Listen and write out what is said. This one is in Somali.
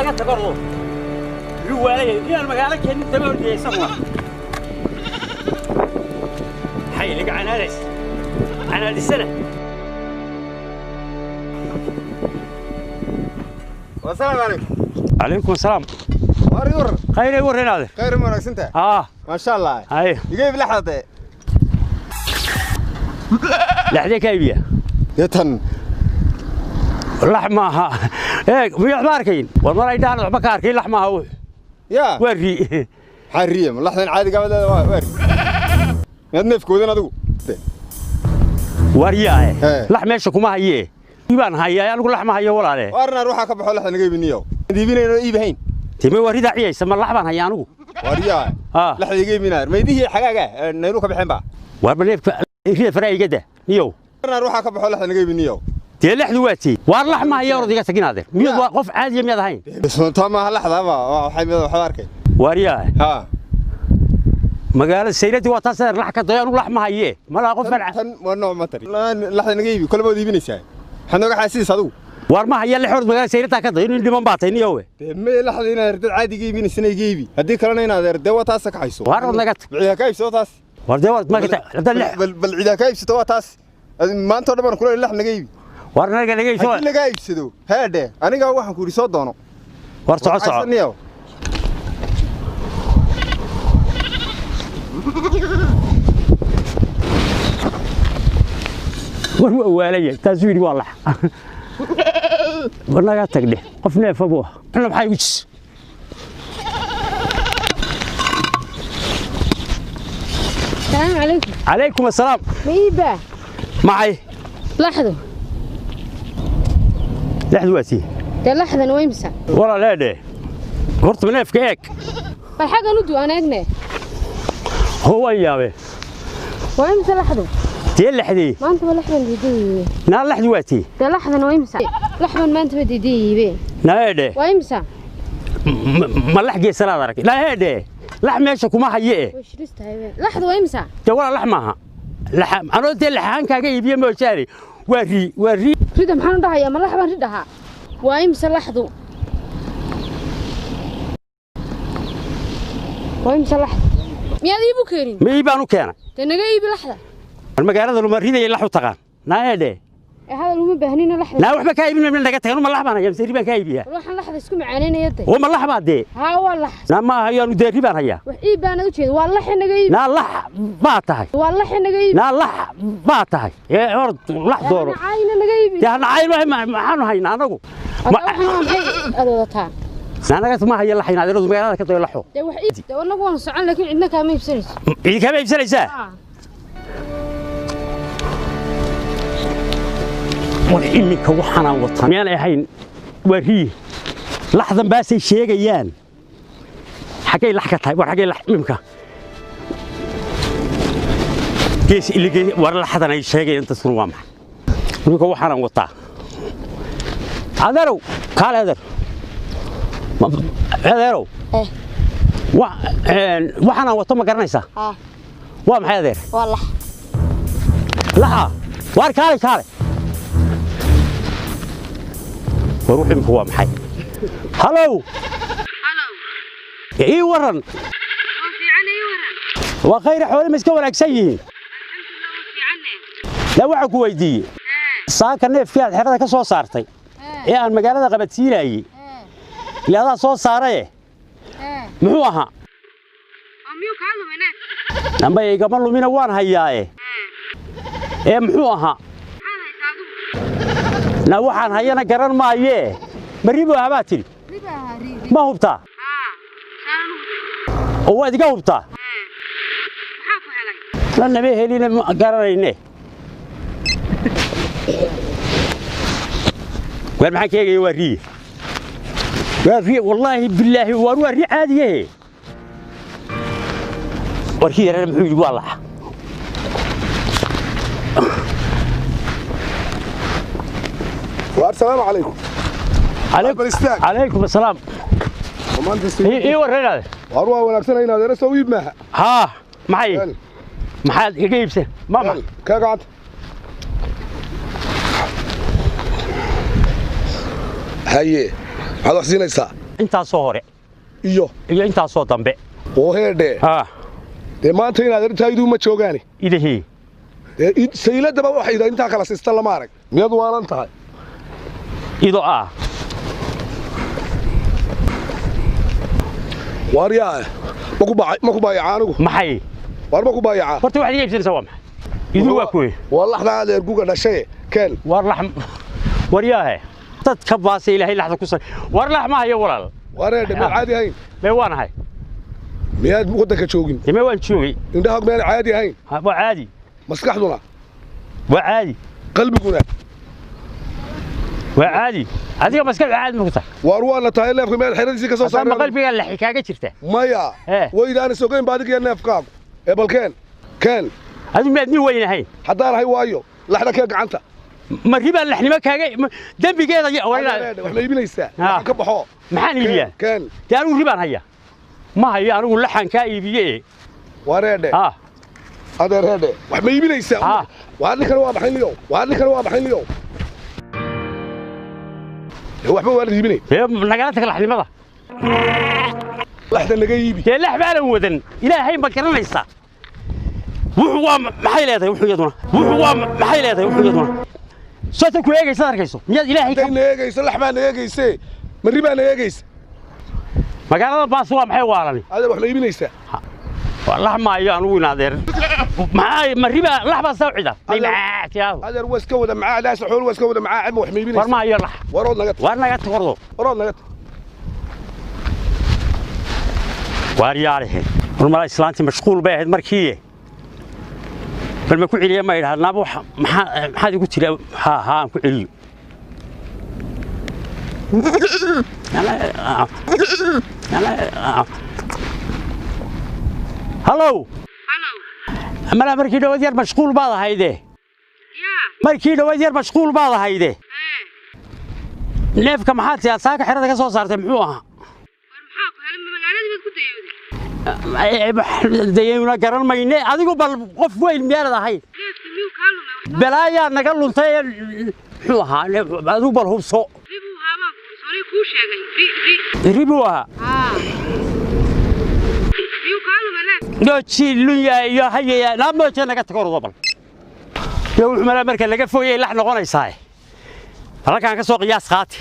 Naga tagordo yuu waalaya inaan magaalo keenin daba ordiyay isaguna maxay inaga canaadays canaadisana. Wasalaamu calaykum. Calaykum asalaam. Waar ii waran? Khayr ay warreenaade. Khayr ma wanaagsan tahay? Haa. Maasha Allah. Hay. Iga iib laxda dee. Laxdee ka iibiya? Dee tan. Lax maaha, eeg miya waxba arkayn war mar ay dhahan waxba ka arkayn. Lax maaha wux. Yaa. Waa ri. Maxaa riye? Ma laxdan caadiga madeeda waa waar miyaad neefkoodan adigu? Waryaahe. Hee. Lax meesha kuma hayee, baan hayaa anigu, lax ma hayo walaale. Waarnaar waxaa ka baxo laxda naga iibiniyow iibinayno iibahayn. Time waa ridaa ciyaysa, ma lax baan hayaa anigu? Waaryaa. Haa. Laxda iga iibinaar maydihii xagaaga naylu ka baxeen ba. Waar ba neefka rida faraa igada niyow. Waarnaar waxaa ka baxo laxda naga iibiniyow. Dee laxdu waa tii waar lax ma haya, orod iga taginaade. Miyad waa qof caadiya miyaad ahayn? Taa maaha laxda ba waxay mid waxba arkay. Waaryaa. Haa. Magaalada sayladii waa taas lax ka dayo, anigu lax ma hayee, malaa qof tan tan waa nooc ma tari laxda naga iibi kolba waad iibinaysaa, maxaad nooga xaasiis adigu? Waar ma haya lix, orod magaalada sayladaa ka dayo, nin dhiman baa tahay niyowe. Dee may laxda inaad dad caadiga iibinaysana iga iibi, haddii kalena inaad dee waa taas ka hayso. Waar orod naga tag. Bal cidaa ka iibsato taas. Waar dee war marka hadda lix bal cidaa ka iibsato waa taas. Maanta oo dhan baan kula lax naga iibi. Waar naga naga iibso. Haddii lagaa iibsado heedhe aniga waxaan ku yidhi soo doono. Waar soco soco. Haysan War waa waalaya, taasuu yidhi waa lax. War naga tag dheh, qof neefa buu ahaa. Xuna maxaa igu jis? السلام عليكم. Calaykum assalaam. ميبا. Maxay? لحظة. Lexdu waa tii. ده لحظة ويمسا. Walaaleedhe horta neefka eeg. بل حاجة ندو أنا أجنى. Hoo waan yaabe. ويمسا لحظة. Dee lexdii. ما أنت لحظة دي. Naa laxdu waa tii. ده لحظة ويمسا لحظة ما أنت بدي دي بي. Naa eedhe. ويمسا. Ma lax geesanaad arag? Naa eedhe lax meesha kuma haye e. وش لسه هاي لحظة ويمسا. Dee walaa lax maaha, lax anoo dee laxaan kaaga iibiye moojaane, waa rii, waa rii. ريدا محل ده يا ما لحظة ريدها ويمسا لحظة ويمسا لحظة يا ذي بكرين. Ma ii baan u keenay. ده نجيب لحظة. War magaalada luma ridaya lax u taqaan? Naa eedhe. هذا اللي مبهنين لحظة. Naa waxba kaa iibin mayno, naga tagan. Ma lax baan hayaa mise ri baan kaa iibiyaa? روح لحظة اسكو معانينا يدي. Oo ma lax baa dee? ها والله. Naa ma hayaanu dee, ri baan hayaa. wax ii baan u jeed waa lax inaga iib. Naa lax baa tahay. Waa lax inaga iib. Naa lax baa tahay ee orod lax dooro. Caayna naga iib. Dee hana cayn maxaanu haynaa anagu? Waxaan waa maxay aad wadataa? Naa naga ma haya lax inaad orod magaalada ka dayo laxo. Dee wax iib dee anagu waan socon laakiin cidna kaama iibsanayso. Cidi kaama iibsanaysaa. War iminka waxaanaan wataa miyaan ahayn? Waa riyi, laxdan baasay sheegayaan, xaggay lax ka tahay? War xaggay lax imimka gees ilige? War laxdan ay sheegayaan dadkuna waa maxay iminka waxaanaan wataa? Adeerow kaale, adeer, adeerow. Eh. Waxaanaan wato ma garanaysaa? ها. Waa maxay adeer? والله. Laxa. Waar kaale kaale, war wux imika waa maxay? Halow, ii waran. Waa khayr, xoole ma iska wanaagsan yihiin? La waxaan ku weydiiyey saaka neefkii aad xerada ka soo saartay ee aan magaalada qabadsiinayey, ila adaa soo saaraye, muxuu ahaa? Amba igama lumina, waan hayaaye ee muxuu ahaa? Na waxaan hayana garan maayee, ma ribu ahaa baa tidhi? Ma hubtaa oo waad iga hubtaa? La nama helina, ma garanayne. Waar maxaan ka eegaya? Waa riye, waa riye, wallaahi bilaahi waar waa ri caadiyahe. Warkii yarana muxuu yidhi? Waa laxa. السلام عليكم. عليكم bal istaag. عليكم السلام. Maanta ii warranaade. Waar waa wanaagsan inaad era soo iib maaha. Haa, maxay? Yaali, maxaad iga iibsan ma yaali, kaa gacanta haye, maxaad wax siinaysaa? Intaasoo hore iyo iyo intaasoo dambe. Oo heedhe. Ah. Dee maanta inaad arrintaa iduu ma joogaani. Idahii. Dee sayladaba waxay intaa kala siista lama arag. Miyaad waalan tahay? Ido ah. Waaryaa, ma ku baayacaa anigu? Maxay? Waar ma ku baayacaa? Horta waxaad iga iibsanaysaa waa maxay? Idu waa kuwe. Waa laxda adeer guga dhashay keen. War lax, waryaahe, dadka baase Ilaahay laxda ku sar. War lax ma hayo walaal. Wareedhe, meel caadi ahayn. Mee waan ahay? Miyaad waddanka joogin? Dee mee waan joogay. Indhahaag meel caadi ahayn. Ha, waa caadi. Maskaxduna? Waa caadi. Qalbiguna? Waa caadi. Adiga maskaxdu caadi ma ku tahay? Waar waana tahay neefka meel xeradiisii ka soo Haddaba saaray. Qalbigaa laxi kaaga jirta. Maya. Eh. Waydaan isogeyn ba adiga iyo neefkaagu ee balkeen keen. Adigu miyaad nin weyn ahayn? Haddaan ahay waayo laxda kee gacanta. Ma ribaa laxnimo kaaga dembigeeda Adeer, wax ma iibinaysaa? Ah. Waxaan ka baxo. Maxaan iibiyaa? Keen. Dee anigu ribaan haya ma hayo, anigu laxan kaa iibiye. Wareedhe. Ah. Adeer heedhe, wax ma iibinaysaa? Ah. Waar ninkan waa maxay niyow? Waar ninkan waa maxay niyow? Dee waxba waa la iibinay. Dee nagala tag laxnimada. Laxda naga iibi. Dee lax baanan wadan, Ilaahay ma garanaysaa. Wuxuu waa maxay leedahay? Wuxuu iyaduna wuxuu waa maxay leedahay? Wuxuu iyaduna soota ku eegaysaad arkayso miyaad Ilaahay ka Hadday na eegayso lax baa na eegayse, marri baa na eegaysa. Magaalada baas waa maxay waalani? Adeer, wax ma iibinaysaa? Waa lax maayo anugu inaadeer. Maxaa ma riba lax baa soo cida may Adeer- maxaa tiyaado? Adeer, waa iska wada macaa daas xool, waa iska wada macaa ma wax ma War iibinaysaa? maayo lax. Warood naga tag. Waar naga tag ordo. Warood naga tag. Waar yaarihe, war mala islaantii mashquul bay ahayd markii bal ma ku celiya ma idhaha naaba waxa maxaa maxaad igu tiri? Haa haa, aan ku celiyo. Hallow. Halow. Malaa markii dhawaad yar mashquul baad ahayde. Yaa. Markii dhawaad yar mashquul baad ahayde. Ee. Neefka maxaad tiyaa saaka xerada ka soo saartay muxuu ahaa? War maxaa ku helay? Magaaladii baad ku dayowday? Dayayna garan mayne, adigu bal qof weyn miyaanad ahayn? Neefka miyuu kaa lumay? Balaayaa naga luntay ee muxuu ahaa? Adigu bal hubso. Ri buu ahaa baan soonay kuu sheegay, ri ri. Ri buu ahaa. Haa, miyuu kaa lumay neef? Nooji lunya iyo hayaya naamooje naga tago ordo bal. Dee wuxuu malaa marka laga foyay lax noqonaysaa. Halkaan ka soo qiyaas qaati.